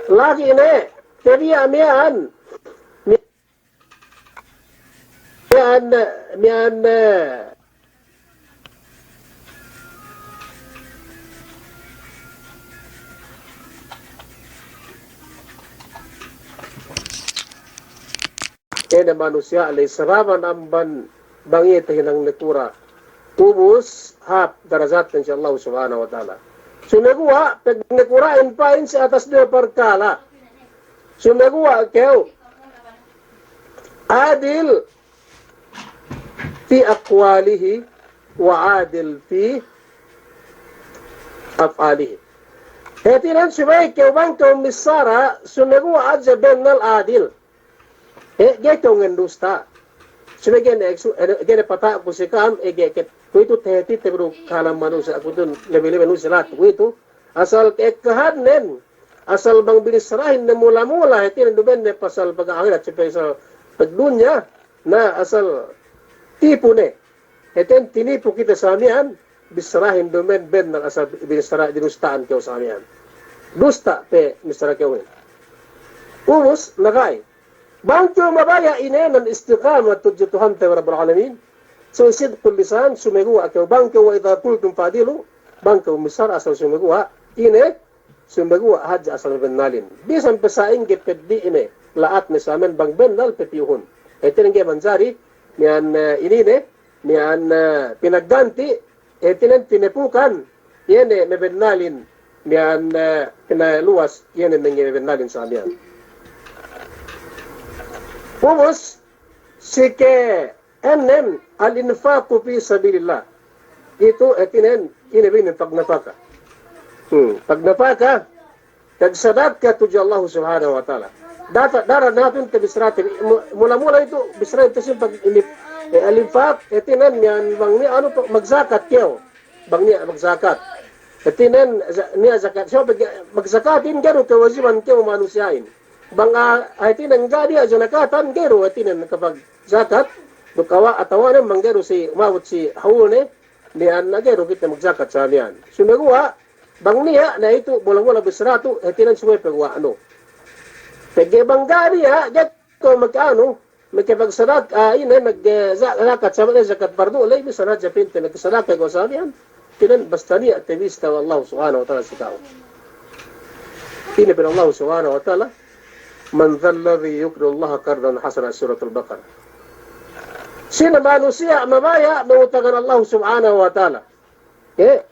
lagi' ne, tabiya' miya'an, Miya'an, miya'an, ēne manusiya' ley sababan amban bang iye tahinang nakura'. Ubus hāp darajatnen si Allah Subhanahu wa Ta'ala. Sumeguwa' pagnakura'in pa'in si atas duwe parkala'. Sumeguwa' kew adil fi aqwalihi wa adil fi af'alihi. Hātinen subey kew bang kew missara, sumeguwa' hadja bennal adil. Eh, ga'i kew ngendusta. Subey ga'i ne eksu-, eh, ga'i ne pata'ku si ka'am, eh, ga'i ke-, kuwe'itu tahātite bi du kalam manusiya', kuwe'itu lebi-lebi manusiya' lahat, kuwe'itu. Asal ka'ekkahannen, asal bang binissarahin ne mula-mula, hātinen duma'in ne pasal pag-ahirat, si pasal pagdunya, na asal tipu ne. Hātinen tinipu kite sa miya'an, bissarahin duma'in bennal asal binissara, dinusta'an kew sa miya'an. Dusta pe missara kew in. Ubus, na ga'i. Bang kew mabaya' inēnan istiqama tudju Tuhante Rabbul Alamin, subey sidqul lisan, sumeguwa' kew, bang kew wa idha qultum fa'dilu, bang kew missār asal sumeguwa', ine, sumeguwa' hadja asal bennalin. Bisan pe sa'ingge peddi' ine, la'atne samen bang bennal pe piyuhun. Hātinen ga'i manjari, miya'an, eh, inine, miya'an, eh, pinagganti', hātinen tinepukan, iye ne mabennalin, miya'an, eh, pinaluwas, iye ne menge mabennalin sa miya'an. Ubus, si ke ennem, al-infaqu fi sabilillah. Itu, hātinen, ine bi inin, pagnapaka. Hmm, pagnapaka, pagsadaka tudju Allah Subhanahu wa Ta'ala. Data, dara natun te bissaratin, mu-, mula-mula itu bissaratin te simpag ini, eh, al-infaq, hātinen miya'an bang niya' anu, magzakat kew. Bang niya' magzakat. Hātinen za-, niya' zakat. So, pag-, magzakatin ga'i du kewajiban kew manusiya'in. Bang, ah, hātinen ga'i niya' zanakatan, ga'i du hātinen kapagzakat. Duk awa-, atawa ne bang ga'i du si, umabut si hawlne, miya'an na ga'i du kite magzakat sa miya'an. Sumeguwa', bang niya', na itu bola-bola bissaratu, hātinen subey paguwa'nu. Pegge' bang ga'i niya', ga'i kew mag-anu, makapagsadak-, ah, ine, mag-, eh, za-, zakat, sabab ne zakat pardu' ley, bisan hadja pa'inte magsadaka kew sa miya'an. Hātinen basta niya' tabista we' Allah Subhanahu wa Ta'ala si ka'u. Ine pa'in Allah Subhanahu wa Ta'ala, "Man dhalladhi yuqridullaha qardan hasana," Suratul Baqarah. Sine manusiya' mabaya' me' utangan Allah Subhanahu wa Ta'ala. Eh,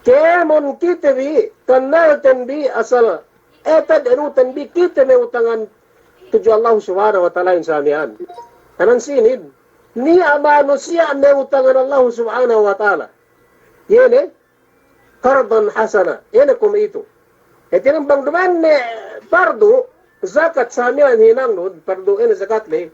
kēmon kite bi, kannalten bi asal, eh, tad'anuten bi kite me' utangan tudju Allah Subhanahu wa Ta'ala in sa miya'an. Kanan sinin, niya' manusiya' me' utangan Allah Subhanahu wa Ta'ala. Iye ne, qardan hasana. Iye ne kuwe' itu. Hātinen bang duma'in ne pardu', zakat sa miya'an hinangnun, pardu' ine zakat ley.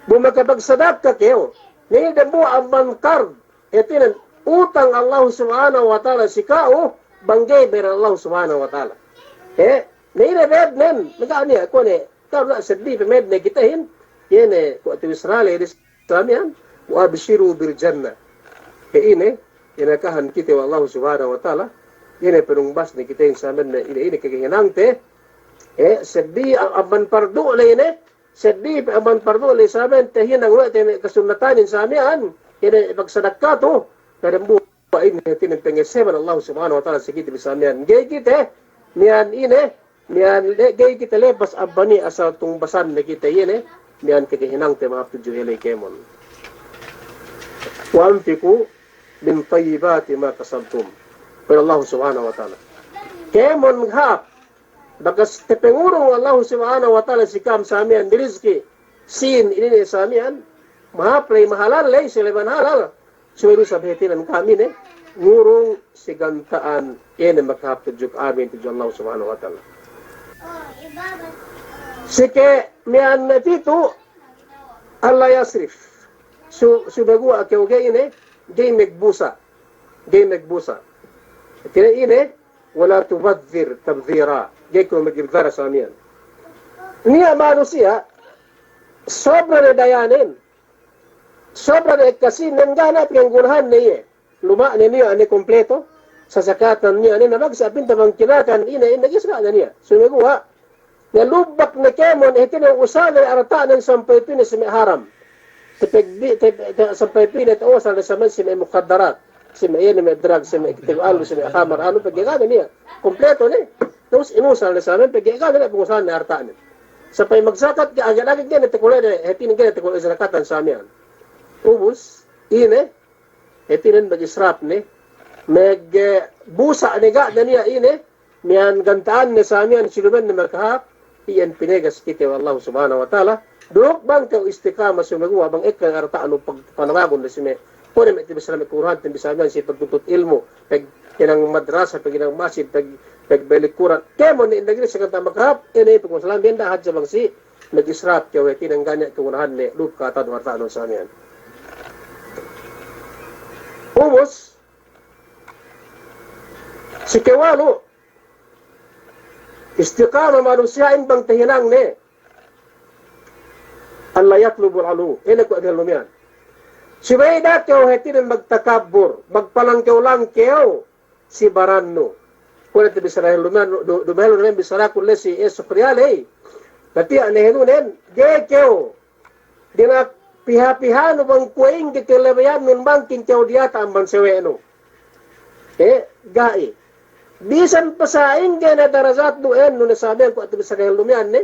Bu makapagsadaka kew. Ne dambuwa' amban qard. Hātinen, utang Allah Subhanahu wa Ta'ala si ka'u, bang ga'i bayaran Allah Subhanahu wa Ta'ala. Eh, ne ine bednen, naga' niya', kuwe' ne, ka'u na' seddi pe medne kitehin, iye ne, kuwe' tu Israel, di sa miya'an, "Wa abshiru bil jannah." He ine, inakahan kite we' Allah Subhanahu wa Ta'ala, iye ne panumbasne kitehin sa miya'an, ine, ine kakahinangte, eh, seddi a-, amban pardu' ley ine, seddi pe amban pardu' ley sa miya'an, tahinang we' te me' kasunnatanin sa miya'an, ine pagsadaka tu, na dambuwa' ine hātinen pangeseban Allah Subhanahu wa Ta'ala si kite bi sa miya'an. Ga'i kite, miya'an ine, miya'an le-, ga'i kite lepas amban iye asal tumbasan ne kite iye ne, miya'an kakahinangte mahāp tudju iye ley kēmon. "Wa anfiqu min tayyibati ma kasabtum." Pa'in Allah Subhanahu wa Ta'ala. Kēmon hāp, bakas tapangurung Allah Subhanahu wa Ta'ala si ka'am sa miya'an rizki, sīn inin sa miya'an, mahāp ley, mahalal ley, si leban halal. Subey du isab hātinen kami ne, ngurung si ganta'an, iye ne makahāp tudju kami tudju Allah Subhanahu wa Ta'ala. Si ke miya'an ne pitu', alla yasrif. Su-, sumeguwa' kew ga'i ine, ga'i magbusa'. Ga'i magbusa'. Kine ine, "Wa la tubadhdhir tabdhira." Ga'i kew magibdhara sa miya'an. Niya' manusiya', sobra ne dayanen. Sobra ne ekka sīnnen, ga' ne paggunahanne iye. Luma' ne niya' ne kompleto, sasakatan niya' ne, na bang sa' pa'inte bang kinakan ine, ine, gis ga' ne niya'. Sumeguwa', ne lubbak ne kēmon, hātinen usal ne arta'nen sampay pī ne si me' haram. Tapagbi-, te-, te-, sampay pī ne ta'usal ne sa miya'an si me' mukhaddarat, si me' iye ne me' drug, si me' tegu alu, si me' khamar, anu, pegge' ga' ne niya'. Kompleto ne. Terus inusal ne sa miya'an, pegge' ga' ne niya' pangusalan ne arta'nen. Sampay magzakat, ga', ga' ne, ga' ne takole' ne, hātinen ga' ne takole' zarakatan sa miya'an. Ubus, ine, hātinen magisrap ne, magbusa' ne, ga' ne niya' ine, miya'an ganta'anne sa miya'an si lumen ne makahāp, iyan pinegas kite we' Allah Subhanahu wa Ta'ala. Duk bang kew istiqama sumeguwa' bang ekka arta'nu pag-, panawagun ne si me'. Kuwe' ne me' ti bisara me' kuruhan, ti bisa miya'an si pagtuntut ilmu', paghinang madrasa, paghinang masjid, pag-, pagbalik Kur'an. Kēmon ne inagri si ganta' makahāp, ine pagmasalan benda hadja bang si magisrap kew, hātinen ga' niya' kagunahanne, duk kata'nu arta'nu sa miya'an. Ubus, si kewalu', istiqama manusiya'in bang tahinangne, alla yatlubul 'uluw, ine kuwe' dehellu miya'an. Subey da'a kew hātinen magtakabbur, magpalangkew-langkew, si barannu. Kuwe' ne te bisara dehellu miya'an, du-, du-, dehellu miya'an bisara kuwe' le si, eh, sukriya ley. Katiya' ne helunen, ga'i kew dina'ak piha-pihanu bang kuwe' ingge kelebihanun bang kin kew diyata' amban sawe'nu. Eh, ga'i. Bisan pe sa'ingge ne darajatnu, ēnnu ne samiyan kuwe' tu bisa kahellum iyan ne,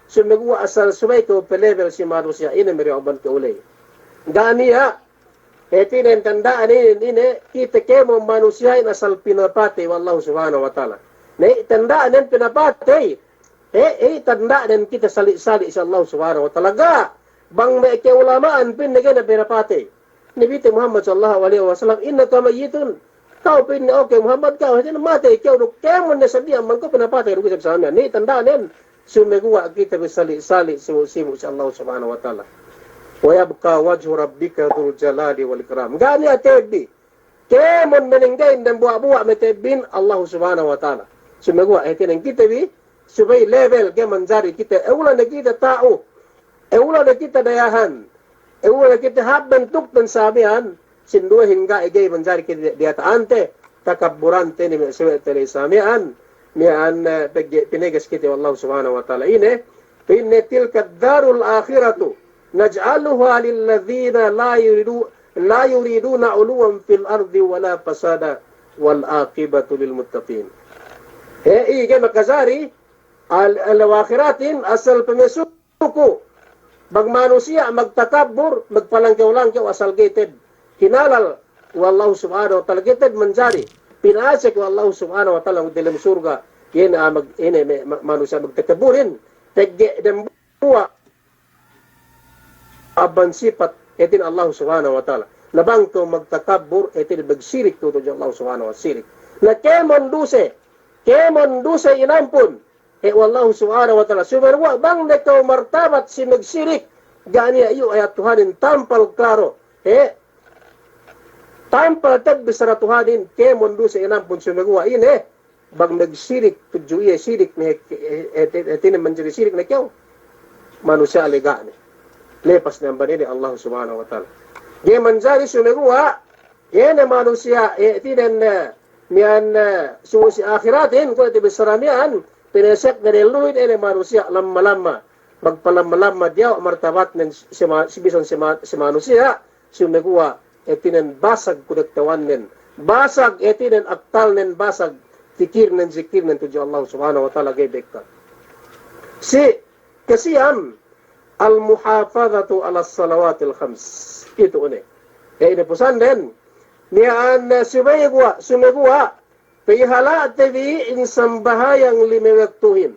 sumeguwa' asal subey kew pe level si manusiya' ine meri amban kew ley. Ga' niya', hātinen tanda'nen ine, kite kēmon manusiya'in asal pinapatey we' Allahu Subhanahu wa Ta'ala. Ne, tanda'nen pinapatey, he, he, tanda'nen kite sali'-sali' si Allahu Subhanahu wa Ta'ala. Ga', bang me' ka'ulama'an pa'inne ga'i ne pinapatey. Nabi te Muhammad sallallahu alaihi wasallam, "Innaka mayyitun." Ka'u pa'inne, "Oke Muhammad, ka'u hātinen matey kew duk kēmon ne sadiya amban kew pinapatey duk isab samiyan." Niya' tanda'nen, sumeguwa' kite bi sali'-sali' sibu'-sibu' si Allahu Subhanahu wa Ta'ala. "Wa yabqa wajhu rabbika dzul jalali wal ikram." Ga' niya' ta'abbi. Kēmon manenggehin dambuwa'-buwa' me' ta'abbin Allahu Subhanahu wa Ta'ala. Sumeguwa' hātinen kite bi, subey level ga'i manjari kite, ewla ne kite ta'u, ewla ne kite dayahan, ewla ne kite hāp bantukten samiyan, sinduwehin ga'i, ga'i manjari kite diyata'ante, takabburante ne me' sawe'te ley samiyan, miya'an, eh, pegge' pineges kite we' Allahu Subhanahu wa Ta'ala. Ine, pa'inne, "Tilka ad-darul akhiratu naj'aluha lilladzina la yuridu, la yuriduna 'uluwwan fil ardi wala fasada wal 'aqibatu lil muttaqin." He, iye ga'i makajari, al-, al-, akhiratin asal pamesuku, bang manusiya' magtakabbur, magpalangkew-langkew asal ga'i te'ed hinalal we' Allahu Subhanahu wa Ta'ala, ga'i te'ed manjari pinasek we' Allahu Subhanahu wa Ta'ala diyalem surga', iye ne, ah, mag-, ine me', ma-, manusiya' magtakabburin, pegge' dambuwa' amban sipat hātin Allahu Subhanahu wa Ta'ala. Na bang kew magtakabbur, hātin magsirik kew tudju Allahu Subhanahu wa Ta'ala, sirik. Na kēmon duse, kēmon duse inampun, he, we' Allahu Subhanahu wa Ta'ala. Sumeguwa' bang ne kew martabat si magsirik, ga' niya' iyu' ayat Tuhanin tampal klaro, he, tampal te'ed bissara Tuhanin, kēmon duse inampun sumeguwa' ine, bang magsirik tudju iye, sirik ne, he, he, he, hātinen manjari sirik ne kew, manusiya' ley ga' ne. Lepas ne amban ine, Allahu Subhanahu wa Ta'ala. Ga'i manjari sumeguwa', iye ne manusiya', hātinen, eh, miya'an, eh, subu si ahiratin, kuwe' te bissara miya'an, pinesek ne dehelluhin, iye ne manusiya' lamma-lamma, magpalamma-lamma diyawa' martabatnen si ma-, si bisan si ma-, si manusiya', sumeguwa' hātinen basag kudektawannen, basag hātinen aktalnen, basag tikirnen, zikirnen tudju Allahu Subhanahu wa Ta'ala ga'i bekka. Si kasiyam, al-muhafadhatu 'alas salawatil khams. Itu ine. He, ine pusanden, miya'an, eh, sumeguwa', sumeguwa', pahala'te bi in sambahayang lime waktuhin.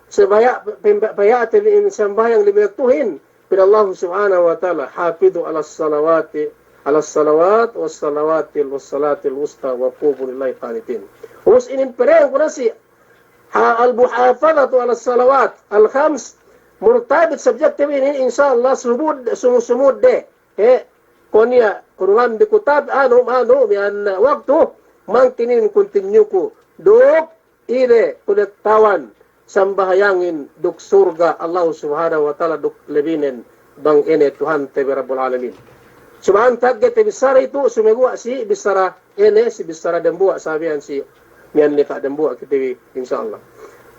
Sabaya-, pemba-, pahala'te bi in sambahayang lime waktuhin. Pa'in Allahu Subhanahu wa Ta'ala, "Hafidhu 'alas salawati, 'alas salawat, was salawatil, was salatil wusta, wa qumu lillahi qanitin." Ubus inin pa'in ku nasi, ha-, al-muhafadhatu 'alas salawat al-khams, murtabit subjekte bi inin, insya Allah, sumud-, sumu-, sumudde. He, kuwe' niya', kurungan bi ku tab-, anu, anu, miya'an waktu, mangkin inin continue ku. Duk, ine, kudektawan, sambahayangin, duk surga', Allahu Subhanahu wa Ta'ala, duk lebinen, bang ine, Tuhante bi Rabbul Alamin. Subhan tagge te bissara itu, sumeguwa' si bissara ine, si bissara dambuwa' sabiyan si, miya'an ne ka dambuwa' kite bi, insya Allah.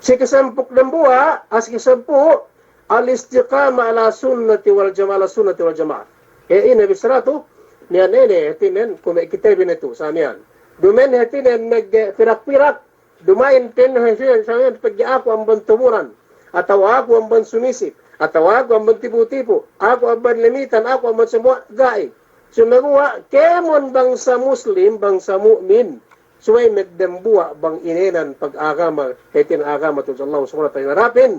Si kasampū' dambuwa', as kasampū', al-istiqama ala sunnati wal jama-, ala sunnati wal jama'ah. He, ine bissara tu, miya'an ine, hātinen, kuwe' me' kite bi ne tu, samiyan. Duma'in hātinen magpirak-pirak, duma'in ten hātinen, samiyan pegge' aku amban tuburan, atawa aku amban sumisip, atawa aku amban tipu-tipu, aku amban lemitan, aku amban samuwa', ga'i. Sumeguwa' kēmon bangsa Muslim, bangsa mu'min, subey magdambuwa' bang inēnan pag-agama, hātinen agama tudju Allah Subhanahu wa Ta'ala hinarapin,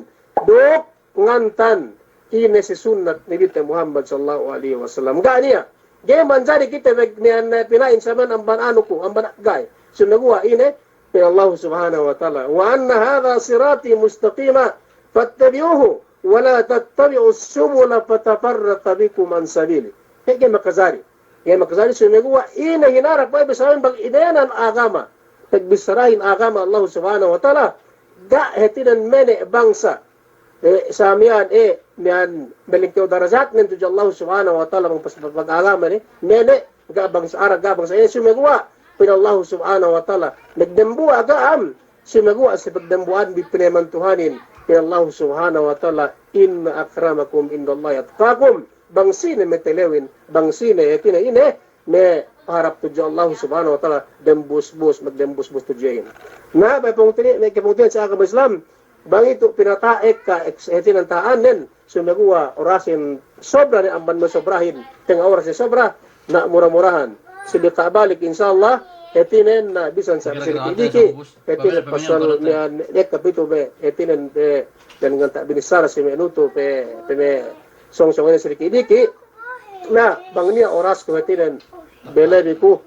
duk ngantan ine si sunnat Nabite Muhammad sallallahu alaihi wasallam. Ga' niya'. Ga'i manjari kite beg niya' pina'in saman amban anuku, amban ga'i. Sumeguwa' ine, pa'in Allah Subhanahu wa Ta'ala, "Wa anna hadha sirati mustaqima fattabi'uhu wa la tattabi'us subula fatafarraqa bikum an sabili." He, ga'i makajari. Ga'i makajari sumeguwa' ine hinarap we' bi saman bang inēnan agama. Pagbissarahin agama Allah Subhanahu wa Ta'ala, ga' hātinen mene' bangsa. Eh, samiyan, eh, miya'an malingkew darajatnen tudju Allah Subhanahu wa Ta'ala bang pas pag-agama ne, mene', ga' bangsa Arab, ga' bangsa, eh, sumeguwa', pa'in Allah Subhanahu wa Ta'ala, magdambuwa' ka'am, Sumeguwa' si pagdembuwa'anbi pinayaman Tuhanin, pa'in Allahu Subhanahu wa Ta'ala, "Inna akramakum indallahi atqakum." Bang sine matalewin, bang sine hātinen ine, me' paharap tudju Allahu Subhanahu wa Ta'ala, dembus-bus, magdembus-bus tudju iyan. Na, me' pungtina'i, me' kapungtina'ihan si agama Islam, bang itu pinata'ek ka, eks-, hātinen ta'annen, sumeguwa' orasin sobra ne amban me' sobrahin, tengnga' orasin sobra, na mura-murahan. Si liqa' balik, insya Allah, hātinen na bisan sa' diki'-diki', hātinen pasal miya'an, ekka pitu be, hātinen be, dan nganta' binissara si me' nutu pe, pe me' sōng-sōng ine si diki'-diki'. Na, bang niya' orasku hātinen, belebi ku,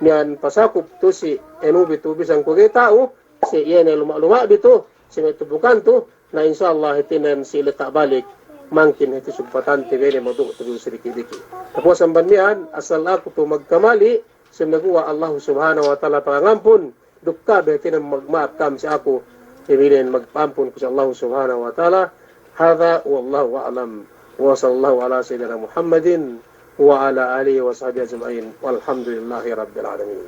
miya'an pasakup tu si enu bi tu bisan ku ga'i ta'u, si iye ne luma'-luma' bi tu, si me' tubukan tu, na insya Allah hātinen si liqa' balik, mangkin hāti sugpatante bi ne mawdu' tu si diki'-diki'. Tapos amban miya'an, asal aku tu magkamali, sumeguwa' Allahu Subhanahu wa Ta'ala pangampun, duk kabe hātinen magma'ap kam si aku, hātinen magpa'ampun ku si Allahu Subhanahu wa Ta'ala. Hadha wallahu a'lam. Wa sallallahu ala sayyidina Muhammadin wa ala alihi wa sahbihi ajma'in. Walhamdulillahi rabbil alamin.